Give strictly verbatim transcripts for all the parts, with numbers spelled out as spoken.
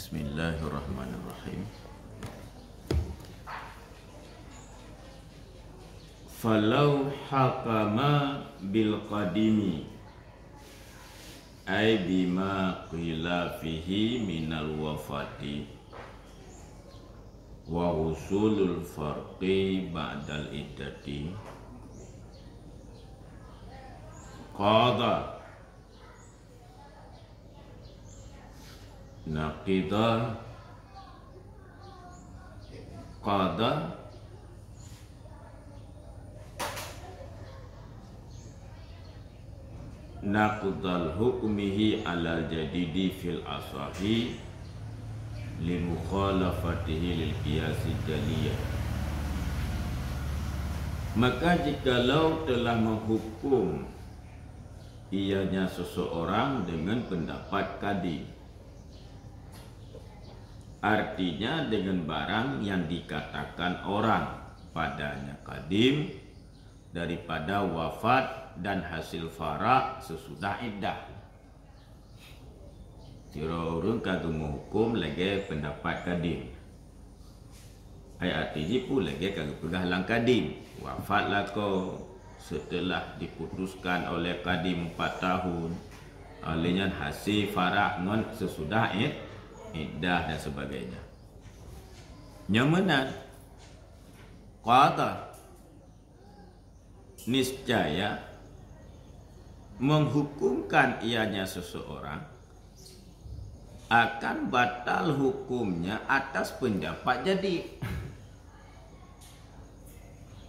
Bismillahirrahmanirrahim. Falau hakama bil qadimi, ay bima qila fihi minal wafati wa husulul farqi ba'dal iddati, qadha, naqidha, qadha, naqdhal hukmihi alal jadidi fil asahi li mukhalafatihi lil qiyasi jaliyah. Maka jikalau telah menghukum ianya seseorang dengan pendapat kadim, artinya dengan barang yang dikatakan orang padanya kadim daripada wafat dan hasil farak sesudah iddah. Sidroe ureuëng ka geumeuhukum lagée pendapat kadim. Ai arti jih peue lagée ka geupeugah lam kadim, wafat lakoe seuteulah diputuskan oleh kadim empat tahun, oleh nyan hase farak ngon sesudah id-, iddah dan sebagainya. Nyang meunan, qadha, niscaya menghukumkan ianya seseorang akan batal hukumnya atas pendapat jadid.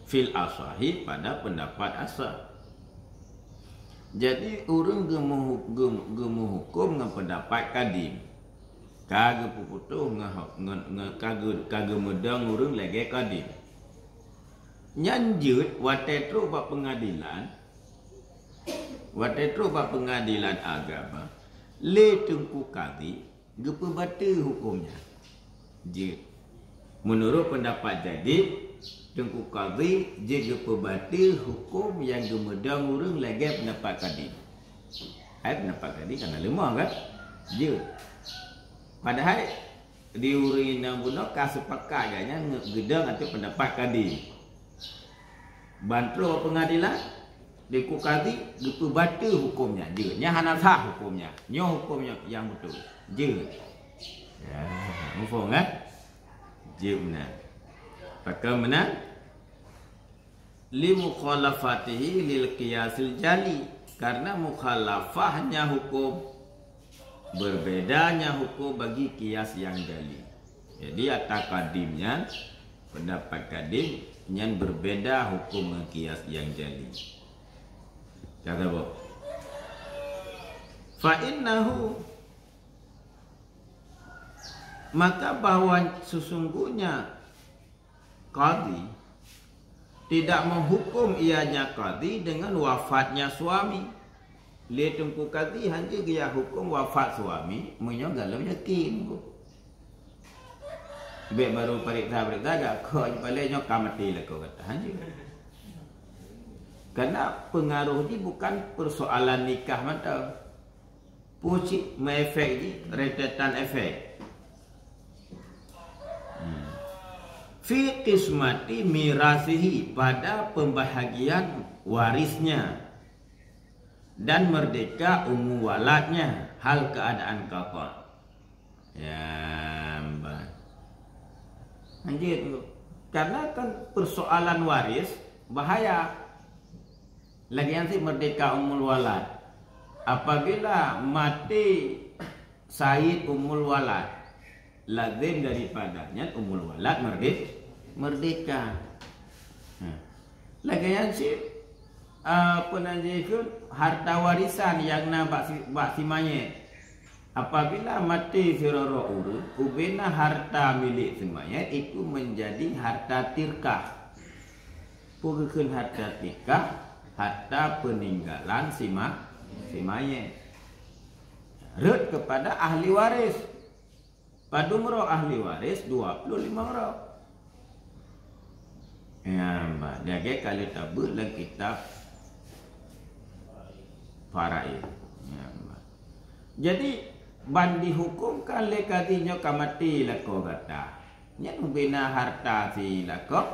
Fil asahi, pada pendapat asah. Jadi, ureuëng geumeuhu-, geu-, geumeuhukum ngon pendapat kadim. Ka geupeuputoh ngon, ngon, ngon, ka geu-, ka geumeudong ureuëng lagée kadim. Nyan jeuet watée trok bak peungadilan, watée trok bak peungadilan agama, lé Teungku Kadhi geupeubateue huköm nyan. Jeuet. Meunurot peundapat jadid, Teungku Kadhi jeuet geupeubateue huköm nyang geumeudong ureuëng lagée peundapat kadim. Hai peundapat kadim ka na leumoh kan? Jeuet. Padahai di ureuëng inong bunoe ka seupakat gobnyan nge-, geudong ateueh peundapat kadim. Ban trok peungadilan, Teungku Kadhi geupeubateue huköm nyan. Jeuet, nyan hana sah huköm nyan. Nyoe huköm nyang, nyang beutôi. Jeuet. Ya, muphom kan? Jeuet meunan. Pakon meunan? Li mukhalafatihi lil qiyasil jali. Karena mukhalafahnya huköm, berbedanya huköm bagi qiyas nyang jali. Jadi, ata kadim nyan, peundapat kadim nyan berbeda huköm ngon qiyas nyang jali. Ka saboh. Fa innahu, maka bahwa sesungguhnya kadhi tidak menghukum ianya kadhi dengan wafatnya suami. Lé Teungku Kadhi hana geujak huköm wafat suami, meunyoe golom yakin. Bék barô pareksa-pareksa gak kok palée nyoe ka maté lakoe gata, hana. Karena pengaruh jih bukan persoalan nikah mantong. Peue cit meuefek jih, rentetan efek. Hmm. Fi qismati mirasihi, pada pembahagian warisnya, dan merdeka ummu waladnya, hal keadaan qadha. Ya, bah. Lanjut. Karena kan persoalan waris bahaya. Lagée nyan cit merdeka ummul walad. Apabila maté sayyid ummul walad, lazim daripada nyan ummul walad merde-, merdeka. Nah, lagée nyan cit, eh, peue nan jikheun harta warisan nyang na bak si, bak si manyét. Apabila maté sidroe ureuëng, ubena harta milék si manyét itu menjadi harta tirkah. Peue geukheun harta tirkah? Harta peuninggalan si ma-, si manyét. Rhot keupada ahli waris. Padum droe ahli waris? Dua ploh limong droe. Nyan, bah, lagée ka lheueh tabeuet lam kitab Faraid. Nyan, bah. Jadi, Ban dihukömkan lé kadhi nyoe ka maté lakoe gata. Nyan ubena harta si lakoe,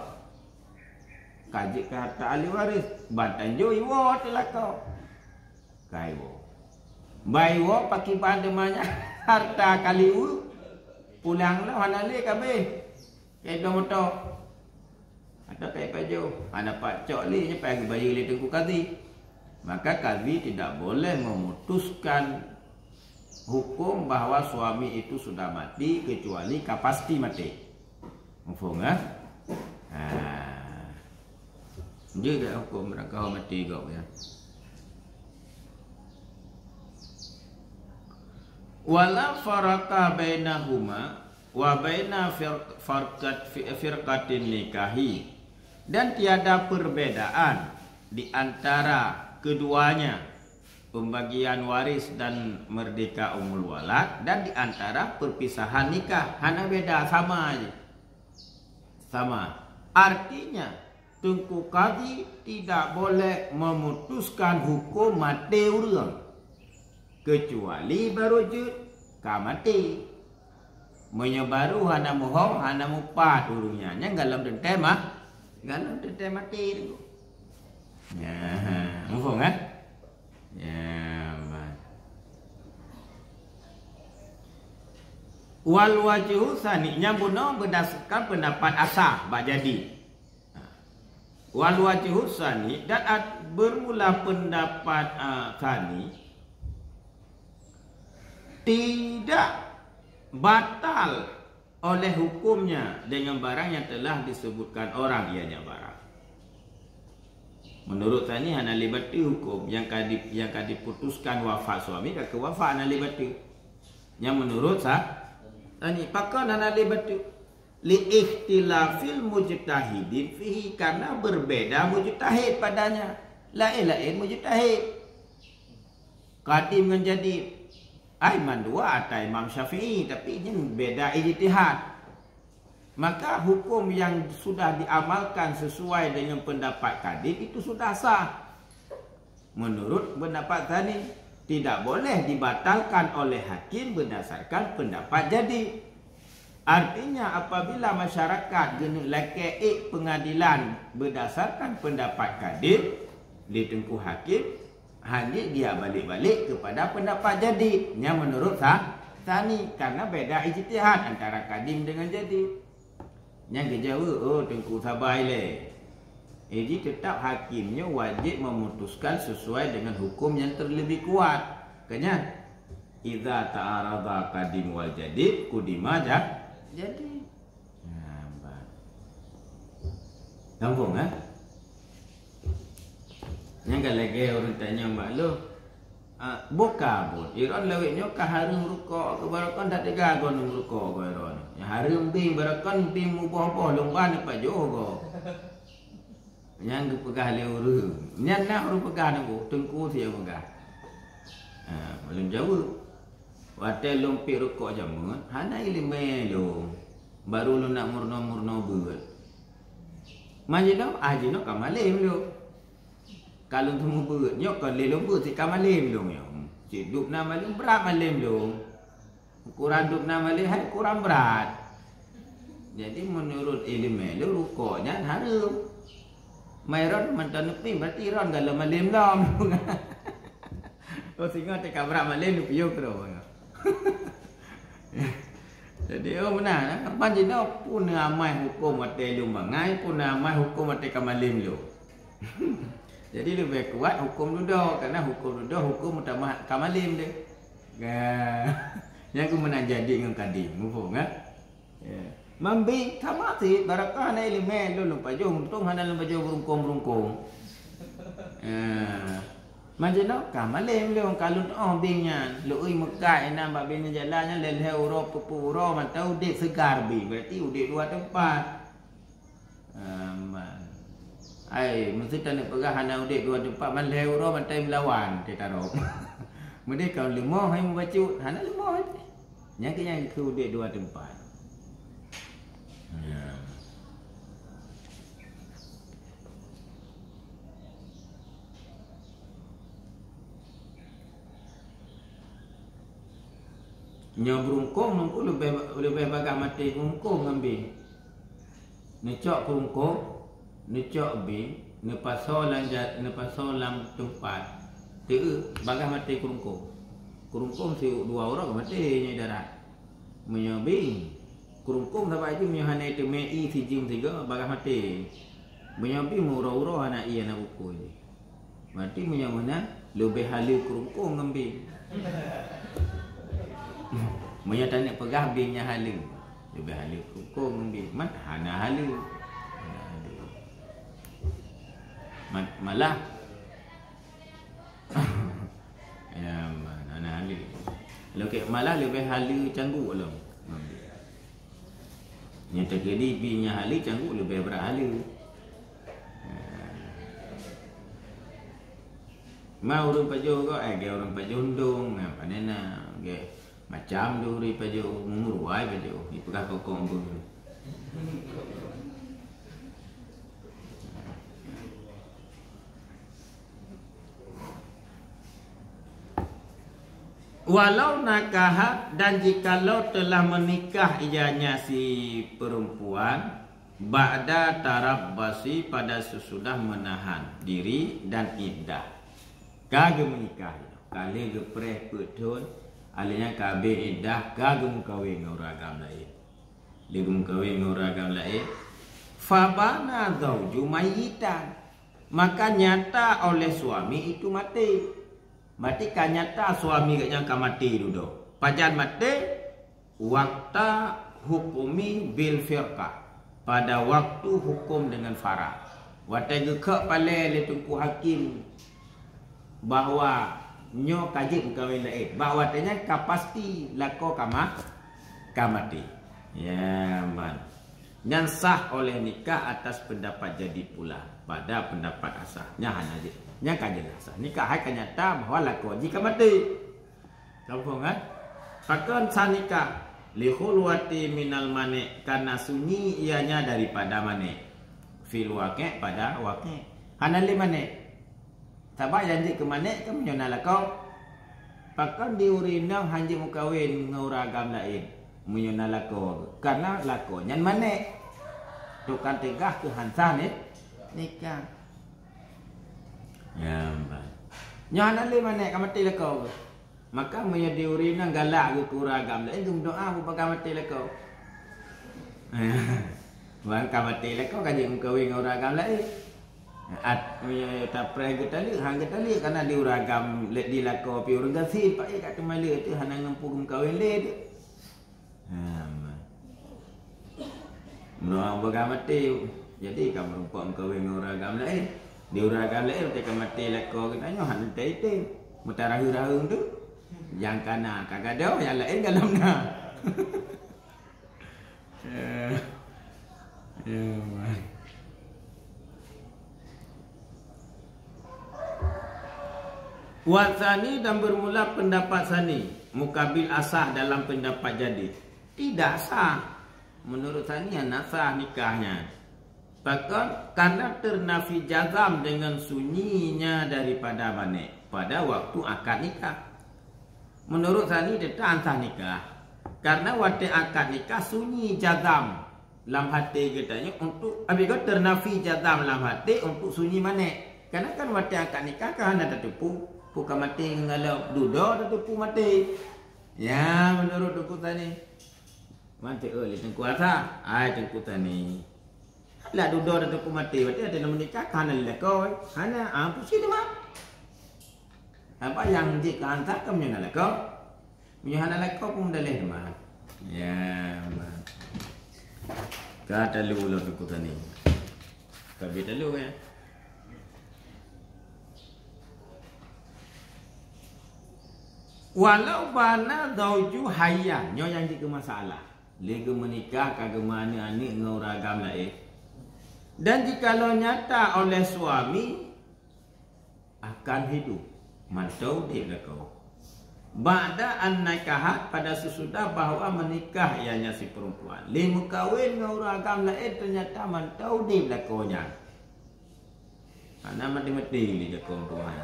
ka jeuet keu harta ahli waréh. Ban tanjong iwoe teuh lakoe. Ka iwoe. Ban iwoe pakiban teuma nyan harta ka liweue. Pulang lom hana lé ka abéh. Ka idong moto. Atau ka ipajoh. Hana pat cok lé, nyan payah geubayeue lé Teungku Kadhi. Maka kadhi tidak boleh memutuskan hukum bahwa suami itu sudah mati kecuali ka pasti maté. Muphom, eh? Ha. Jeuet dak hukum rangka maté gob nyan. Wala faraka bainahuma wa baina fir-, farqat fi-, firqatin nikahi, dan tiada perbedaan di antara keduanya, pembagian waris dan merdeka umul walad, dan di antara perpisahan nikah. Hana beda, sama aja. Sama. Artinya, Teungku Kadhi tidak boleh memutuskan hukum maté ureuëng, kecuali barô jeuet ka maté. Meunyoe barô hana muphom, hana mupat ureuëng nyan, nyan galom teuntée mah, galom teuntée maté tu. Nyan, muphom kan? Ya, man. Wal wajhu tsani, nyang bunoe berdasarkan pendapat asah bak jadi. Wal wajhu tsani, dan at-, bermula pendapat, ah, tsani tidak batal oleh hukumnya dengan barang yang telah disebutkan orang, ianya barang. Menurut tsani hana lé bateue hukum nyang ka di-, nyang ka diputuskan wafat suami ka keu wafat hana lé bateue. Nyang menurut sa-, tsani pakon hana lé bateue? Li ikhtilafil mujtahidin fihi, karena berbeda mujtahid padanya. Laén-laén mujtahid. Kadim ngon jadid. Ai mandua ata Imam Syafi'i, tapi nyan beda ijtihad. Maka hukum yang sudah diamalkan sesuai dengan pendapat kadim itu sudah sah. Menurut pendapat tsani, tidak boleh dibatalkan oleh hakim berdasarkan pendapat jadid. Artinya, apabila masyarakat geuneuk lakée ék pengadilan berdasarkan pendapat kadim, di Teungku Hakim, hana dia balik-balik kepada pendapat jadid. Nyang menurut sa-, tsani, karena beda ijtihad antara kadim dengan jadid. Nyang geujaweueb, "Oh, Teungku, sabai lé." Jadi, tetap hakim nyoe wajéb memutuskan sesuai dengan hukum nyang terlebih kuat. Ka nyan, "Idza ta'arada qadim wal jadid, qudima ja-, jadid." Nah, nampak. Gampang, eh? Nyang ka lagée ureuëng tanyong bak lôn, ah, boh ka buet. Iron lawét nyoe ka hareuem rukok keu barokon, that teuga goe ngon rukok goe iron. Nyang hareuem bieng barokon, bieng muboh-boh lôn ban pajoh goe. Nyang geupeugah lé ureuëng. Nyan na ureuëng peugah nangku, teungku si nyang peugah. Ha, lôn jaweueb. Watée lôn piep rukok jameun, hana iéleumé lôn. Barô lôn nak meurunoe-meurunoe beuet. Man jinoe, ah jinoe ka malém lôn. Ka lôn teumé beuet, nyoe kon lé lôn beuet, si ka malém lôn nyoe. Cit dub na malém, brat malém lôn. Ukuran dub na malém, hai ukuran brat. Jadi, meunurot iéleumé lôn, rukok nyan hareuem. Meuiron mantong neupieng, berarti iron galom malém lom. Oh, singoh teuka brat malém, neupiôh keudroe. Jadi, oh, meunan, eh. Ban jinoe pun amai huköm watée lôn bangai, pun amai huköm watée ka malém lôn. Jadi, leubeh kuat huköm dudoe, karena huköm dudoe huköm meutamah ka malém deh. Nah, nyan keuh meunan jadi ngon kadém, muphom, kan? Ya. Mambing sama cit, barakah na iéleumé, lôn lôn pajoh, untông hana lôn pajoh beurungkông-beurungkông. Ya. Man jinoe ka malém lôn, ka lôn tu'oh bing nyan. Lôn ui meukat inan bak binéh jalan nyan, lhée-lhée uroe, peue-peue uroe mantong udeb seugar bing, berarti udeb dua teumpat. Ah, man. Ai, meuseuti taneuk peugah hana udeb dua teumpat, man lhée uroe mantong meulawan teutarok. Meudeh ka leumoh hai mubacut, hana leumoh. Nyan keuh nyan keu udeb dua teumpat. Ya. Nyoe beurungkong nungku leubeh, leubeh bagaih maté beurungkong ngon bie. Neucok beurungkong, neucok bie, neupasoe lam ja-, neupasoe lam teumpat. Teu bagaih maté beurungkong. Beurungkong si dua uroe maté nyoe darat. Meunyoe bie, beurungkong saban jih meunyoe hana teumé ié sijeuem sigoe bagaih maté. Meunyoe bie meuuroe-uroe hana ié hana bukon jih. Berarti meunyoe meunan, leubeh haleue beurungkong ngon bie. Meunyoe taneuk peugah bie nyan haleue, leubeh haleue beurungkong ngon bie. Man hana haleue. Hana haleue. Ma-, malah, ya, man hana haleue. Lagèe malah leubeh haleue cangguek lom ngon bie. Nyang teukeudi bie nyan haleue cangguek leubeh brat haleue. Ma ureueng pajoh goe, eh, gèt ureueng pajoh ndong, nah, pane na, gèt macam duri pajoh, meumuruai pajoh, ipeugah kokong beuh. Walau nakahat, dan jikalau telah menikah ianya si perempuan, ba'da tarabbasi, pada sesudah menahan diri dan iddah. Ka geumeunikah, ka lheueh geupreh peuet thon, alèh nyan ka abéh iddah, ka geumeukawen ngon ureueng agam laén. Lheueh geumeukawen ngon ureueng agam laén, fabana zauju mayyitan, maka nyata oleh suami itu maté. Berarti ka nyata suami geuh nyan ka maté dudoe. Pajan maté? Waqta hukumi bil firqah, pada waktu hukum dengan faraq. Watèe geukheun palèe lé Teungku Hakim bahwa nyoe ka jeuet meukawen laén, bak watèe nyan ka pasti lakoe ka ma-, ka maté. Ya, man. Nyan sah oleh nikah atas pendapat jadi pula, pada pendapat asah. Nyan hana jeuet. Nyan ka jeulaih sah. Nikah hai ka nyata bahwa lakoe jih ka maté. Sambông, kan? Pakon sah nikah? Li khulwati minal mani, karena sunyi ianya daripada mani. Fil waqi', pada waqi'. Hana lé mani. Sabab nyang jeuet keu mani kan meunyoe na lakoe. Pakon di ureueng inong han jeuet meukawen ngon ureueng agam laén meunyoe na lakoe? Karena lakoe nyan mani. Tukang teugah keu han sah ni-, nikah. Ya, bah. Nyoe hana lé mani ka maté lakoe. Maka meunyoe di ureueng inong galak geuh keu ureueng agam laén, geumeudoa bak ka maté lakoe. Bak ka maté lakoe ka jeuet meukawen ngon ureueng agam laén. At, meunyoe tapreh geutaleuek, han geutaleuek, karena di ureueng agam lé di lakoe pih ureueng gasien, paéh ka teuma lé teuh hana ngon peue geumeukawen lé teuh. Ha, ma. Meunyoe bak ka maté, jadi ka meurumpok meukawen ngon ureueng agam laén. Di ureueng agam laén, watèe ka maté lakoe geutanyoe, hana teuitem. Meutaraheueng-raheueng tu. Nyang kana ka gadôh, nyang laén galom na. Ya. Ya, ma. Wa tsani, dan bermula pendapat tsani, mukabil asah dalam pendapat jadid. Tidak sah. Menurut tsani hana sah nikahnya. Pakon? Karena ternafi jazam dengan sunyinya daripada mani pada waktu akad nikah. Menurut tsani tetap han sah nikah. Karena watèe akad nikah sunyi jazam lam até geutanyoe untuk, abis ka ternafi jazam lam até untuk sunyi mani. Karena kan watèe akad nikah kan hana tateupeue peue ka maté ngon galom, dudoe tateupeue maté. Ya, menurut Teungku Tsani. Manteuek lé Teungku Asa, hai Teungku Tsani. Lah dudoe tateupeue maté, watèe até na meunikah ka hana lé lakoe. Hana, ah, pusing teuma. Apa nyang jeuet keu han sah ka meunyoe na lakoe? Meunyoe hana lakoe pun meudaléh teuma. Ya, ma. Ka talu lôn Teungku Tsani. Ka abéh talu, ya. Walau bana zauju hayyan, nyoe nyang jeuet keu masalah. Lé geumeunikah ka geumeuaneuk-aneuk ngon ureueng agam laén. Dan jikalau nyata oleh suami akan hidup, mantong udép lakoe. Ba'da an nakahat, pada sesudah bahwa menikah ianya si perempuan. Lé meukawen ngon ureueng agam laén, ternyata mantong udép lakoe nyan. Hana maté-maté lé lakoe Tuhan.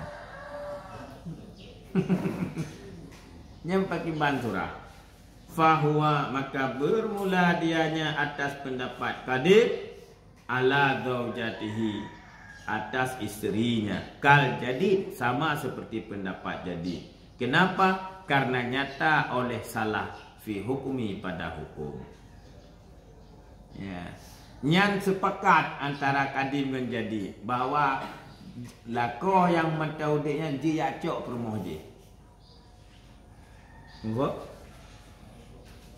Nyan pakriban surah. Fahuwa, maka bermula dianya atas pendapat qadim, ala zaujatihi, atas istrinya, kal jadid, sama seperti pendapat jadid. Kenapa? Karena nyata oleh salah fi hukmi, pada hukum. Ya. Nyan sepakat antara qadim ngon jadid bahwa lakoe nyang mantong udeb nyan jih jak cok peurumoh jih. Nggok?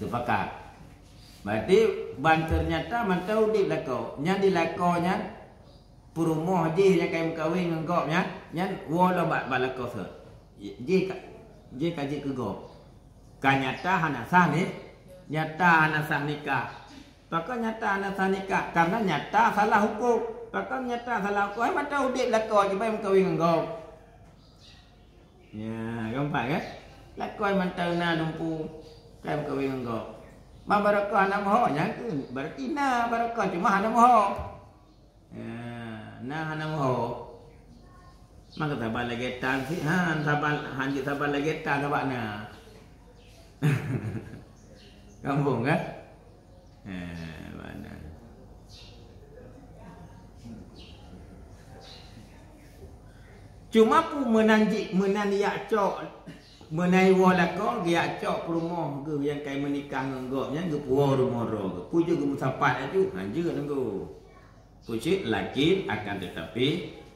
Sepakat. Berarti ban ternyata mantong udeb lakoe. Nyan di lakoe nyan peurumoh jih nyang ka meukawen ngon gobnyan, nyan woe lom bak, bak lakoe sot. Jih ka, jih ka jeuet keu gob. Ka nyata hana sah ni, nyata hana sah nikah. Pakon nyata hana sah nikah? Karena nyata salah hukum. Pakon nyata salah hukum? Hai mantong udeb lakoe jih bai meukawen ngon gob. Ya, gampang kan? Lakoe mantong na lumpu, kai meukawen ngon gob. Ban baroekah hana meuho, nyan keuh berarti na baroekah, cuma hana meuho. Ya, na hana meuho. Maka saban lagèe tan sih, han saban, hanjeuet saban lagèe tan sabab na. Gampang kan? Eh, mana? Cuma peue meunan jih, meunan jak cok, meunan iwoe lakoe, geujak cok peurumoh geuh nyang kai meunikah ngon gobnyan geupuwoe rumoh droe geuh. Peue jeuet geumeusapat laju? Hanjeuet nanggroe. Peue cit, lakin, akan tetapi,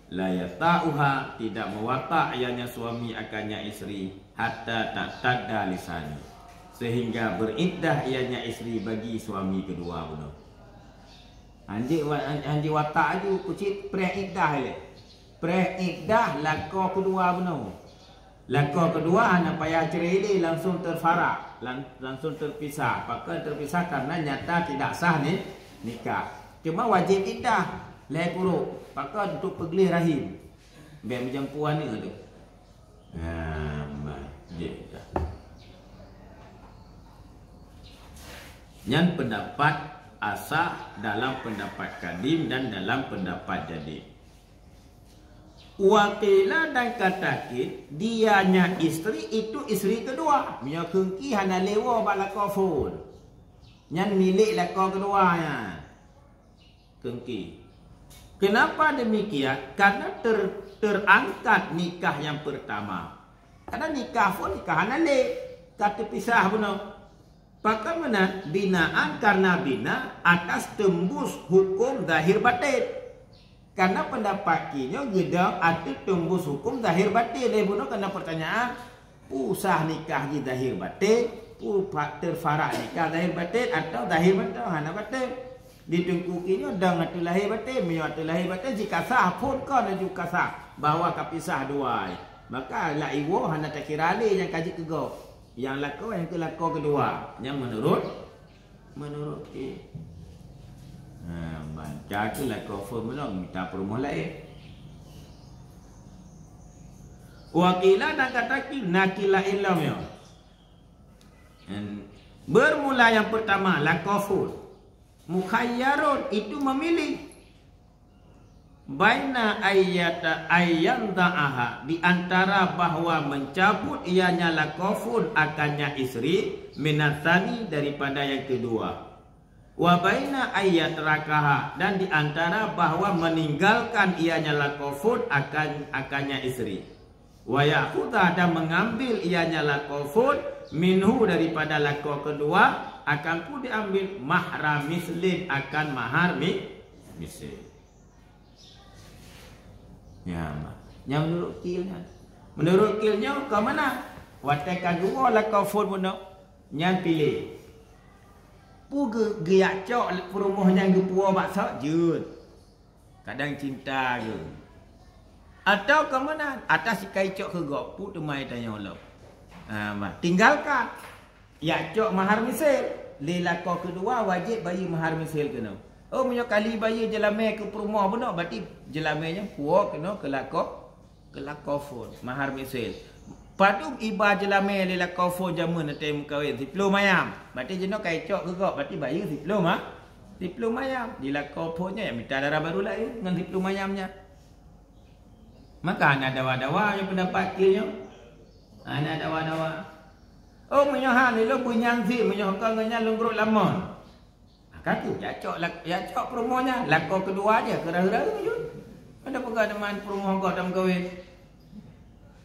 la yata'uha, tidak mewatak ianya suami akannya istri, hatta ta'tadda lisani, sehingga beriddah ianya istri bagi suami kedua bunoe. Hanjeuet wa-, han-, hanjeuet watak laju, peue cit, preh iddah ilèe. Preh iddah lakoe kedua bunoe. Lakoe kedua hana payah cerai lé, langsung terfarak, lang-, langsung terpisah. Pakon terpisah? Karena nyata tidak sah ni, nikah. Cuma wajéb iddah lhèe kureueng. Pakon? Untuk peugleh rahim. Bèk meujampu aneuk tu. Nah, wajéb iddah. Nyan pendapat asah dalam pendapat qadim dan dalam pendapat jadid. Wa qila, dan katakheun, dianya istri itu istri kedua. Meunyoe keungki hana lé woe bak lakoe phôn. Nyan milék lakoe kedua nyan. Keungki. Kenapa demikian? Karena ter-, terangkat nikah yang pertama. Karena nikah phôn nikah hana lé. Ka teupisah bunoe. Pakon meunan? Binaan, karena bina atas teumbus hukum zahir batin. Karena pendapat kheun nyoe geudong ateueh teumbus hukum zahir batin. Lé bunoe kana pertanyaan, peue sah nikah jih zahir batin, peue fa-, terfarak nikah zahir batin atau zahir mantong hana batin. Di teungku kheun nyoe dong ateueh lahé batin, meunyoe ateueh lahé batin jih ka sah, phôn kon laju ka sah, bahwa ka pisah dua ai. Maka lak iwoe hana takira lé nyang ka jeuet keu gob. Nyang lakoe nyang keu lakoe keudua, nyang meunurot, meunurot kheun. Ha, ban ka keu lakoe phôn meunyoe mita peurumoh laén. Wa qila, dan katakheun, na kheun laén lom nyoe. Bermula yang pertama, lakoe phôn. Mukhayyarun, itu memilih. Baina ayyata-, ayyanta'aha, di antara bahwa mencabut ianya lakoe phôn akannya istri, minats tsani, daripada yang kedua. Wa baina ayyatrakaha, dan di antara bahwa meninggalkan ianya lakoe phôn akan, akannya istri. Wa ya'khudha, dan mengambil ianya lakoe phôn, minhu, daripada lakoe keudua, akan peue diambil, mahra mislin, akan mahar mi-, misil. Ya, ma-, nyang meunurot kheun nyan. Meunurot kheun nyoe ka meunan? Watèe ka geuwoe lakoe phôn bunoe, nyan piléh. Peue geu-, geujak cok peurumoh nyang geupuwoe bak sot jeuet. Kadang cinta geuh. Atawa ka meunan, atas sikai cok keu gob, peue teuma tanyoe lom. Ha, ma-, tinggalkan. Jak cok mahar misil. Lé lakoe keudua wajéb bayeue mahar misil keunoe. Oh, meunyoe kali bayeue jeulamèe keu peurumoh bunoe, berarti jeulamèe nyan puwoe keunoe keu lakoe, keu lakoe phôn, mahar misil. Padum iba jeulamèe lé lakoe phôn jameun watèe meukawen, siploh mayam. Berarti jinoe ka icok keu gob, berarti bayeue siploh ma-, siploh mayam. Di lakoe phôn nyan mita dara barô laén ngon siploh mayam nyan. Maka hana dawa-dawa nyang pendapat kheun nyoe. Hana dawa-dawa. Oh, meunyoe han, ilôn beunyan sit, meunyoe ka ngon nyan lôn brok lamon. Ka tu, jak cok lak-, jak cok peurumoh nyan, lakoe keudua jih, keurayeuk-rayeuk jih. Ada peugah teuma peurumoh gob dan meukawen.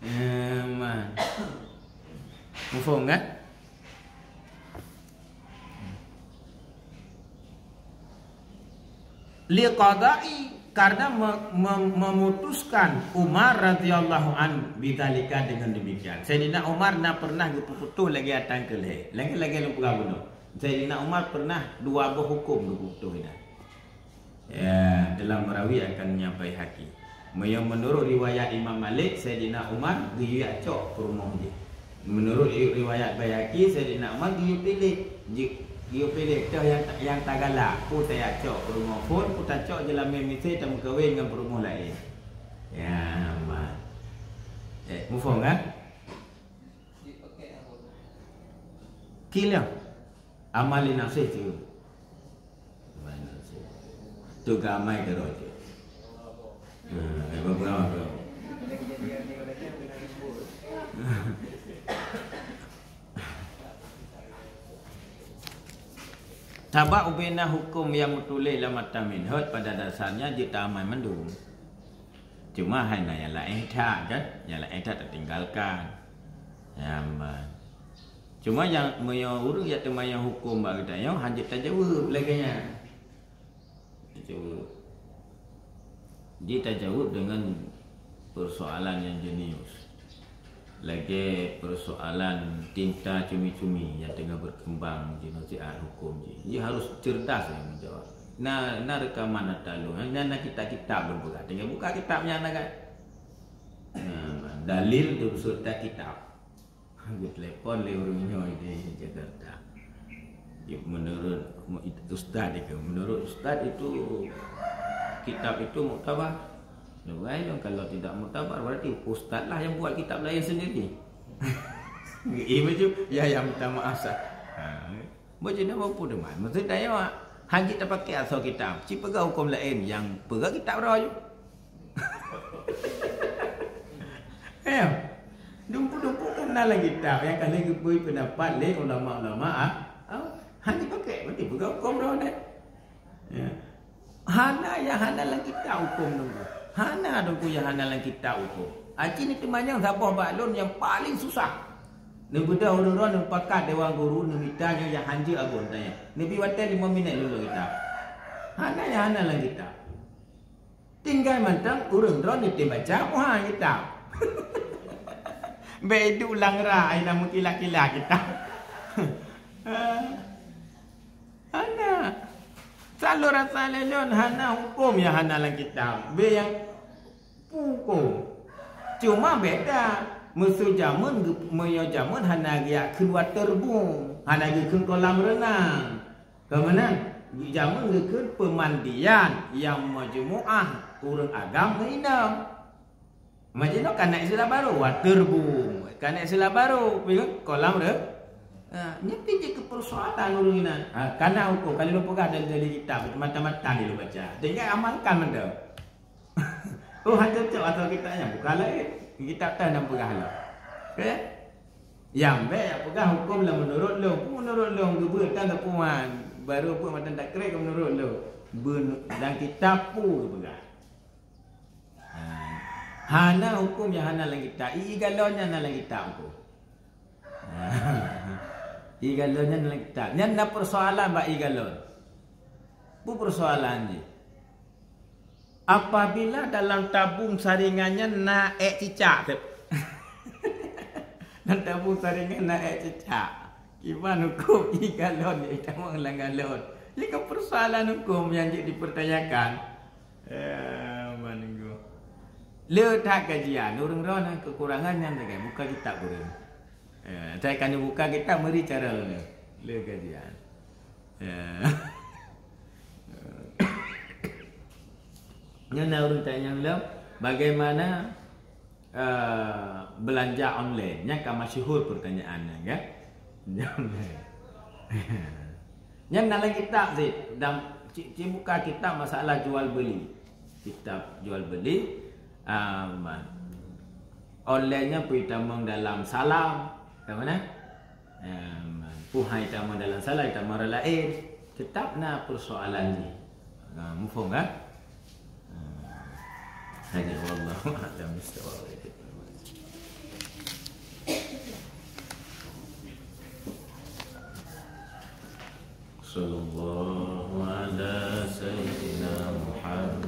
Eh, man. Muphom kan? Liqada'i, karena me-, me-, memutuskan Umar radhiyallahu anhu bidzalika, dengan demikian. Saidina Umar na pernah geupeuputoh lagèe atan keu lhèe. Lagèe-lagèe lôn peugah bunoe. Saidina Umar pernah dua boh huköm geupeuputoh inan. Ya, dalam Marawi akan nyampai haki. Meunyoe meunurot riwayat Imam Malik, Saidina Umar geuyue cok peurumoh jih. Meunurot ri-, riwayat Baihaqi, Saidina Umar geuyue piléh, ji-, geuyue piléh teuh nyang, nyang tagala, peue tacok peurumoh phon, peue tacok jeulamèe miseue tameukawen ngon peurumoh laén. Ya, man. Eh, muphom kan? Kilan. Amal li nafsih tu. Amal li nafsih. Tu ka amai keudroe tu. Ha, eh, bagus, bagus. Sabab ubena huköm nyang meutuléh lam matan minhaj pada dasarnya jeuet taamai mandum. Cuma hai na nyang laén that kan, nyang laén that tatinggalkan. Nyan ban. Cuma nyang meunyoe ureuëng jak teuma nyang huköm bak geutanyoe, hanjeuet tajaweueb lagée nyan. Tajaweueb. Jadi tajaweueb dengan persoalan yang jenius. Lagée persoalan tinta cumi-cumi yang tengah berkembang di nasihat hukum ji. Ji harus cerdas yang menjawab. Na, na rekaman na talung, na, na kitab-kitab lôn peugah. Tinggai buka kitab nyan na kan. Nah, dalil tu beserta kitab. Ditelepon lé ureuëng nyoe di Jakarta. Ya, menurut ustaz itu, menurut ustaz itu kitab itu muktabar. Lebai dong, kalau tidak muktabar berarti ustaz lah yang buat kitab lain sendiri. Iya betul. Ya, yang minta maaf sah. Ha. Bocah nak mampu deman. Maksud saya, hanya tak pakai asal kitab. Cik pegang hukum lain yang pegang kitab roh. Ya. Dumpu-dumpu kan na lam kitab yang kali geubri pendapat lé ulama-ulama ah. Ah, hanya pakai berarti pegang hukum roh deh. Ya. Hana nyang hana lam kitab huköm Teungku. Hana Teungku nyang hana lam kitab huköm. Aci ni teumanyong saboh bak lôn nyang paling susah. Neubeudôh ureuëng droe neupakat dewan guru neumita nyoe nyang hanjeuet agon tanya. Neubi watée lima minit lôn lôn kitab. Hana nyang hana lam kitab. Tinggai mantong ureuëng droe neutem baca buhan kitab. Bék iduek lam ra ai na meukila-kila kitab. Hana. Saloe rasa lé lôn hana huköm nyang hana lam kitab. Bèk nyang huköm. Cuma beda. Meuseu jameun geu-, meunyoe jameun hana geujak kheun waterboom, hana geukheun kolam renang. Ka meunan, jameun geukheun peumandian nyang meujeumaah ureuëng agam ngon inong. Meusidroe ka na istilah baru, waterboom. Ka na istilah baru, kolam re-, ha, nyan pih jeuet keu persoalan ureuëng inan. Ha, ka na huköm, ka lheueh lôn peugah dalil-dalil kitab, mata-mata lheueh lôn baca. Tinggai amalkan mantong. Oh, hana cocok atau kitab nyan, bukan laén. Kitab tan nyang peugah lom. Oke? Nyang bék jak peugah huköm lom meunurot lôn. Peue meunurot lôn, geubeuet tan teupuan. Baru peue mantong takrek meunurot lôn. Beun-, dan kitab peue geupeugah. Ha. Hana huköm nyang hana lam kitab. Ié galon nyan na lam kitab huköm. Ha. Ié galon nyan na lam kitab. Nyan na persoalan bak ié galon. Peue persoalan jih? Apabila dalam tabung saringan nyan na ék cicak, Teb. Dalam tabung saringan na ék cicak. Kiban huköm ié galon nyang itamong lam galon. Nyan kan persoalan huköm nyang jeuet dipertanyakan. Eh, menunggu. Le that kajian, ureuëng droe na kekurangan nyan sagai, buka kitab ureuëng. Eh, saya kan buka kitab meri cara le. Le kajian. Eh. Nyan na ureuëng tanya lom, bagaimana eh, belanja online. Nyan ka masyhur pertanyaan nyan, kan? Nyan na lam kitab sit, dan ci, ci buka kitab masalah jual beli. Kitab jual beli, ah, online nyan peutamong dalam Salam. Ka mana? Em, peue hai tamong dalam salah, tamong orang lain, tetap na persoalan ni. Ha, muphom kan? Ha. Hanya wallahu a'lam bishawab. Sallallahu ala sayyidina Muhammad.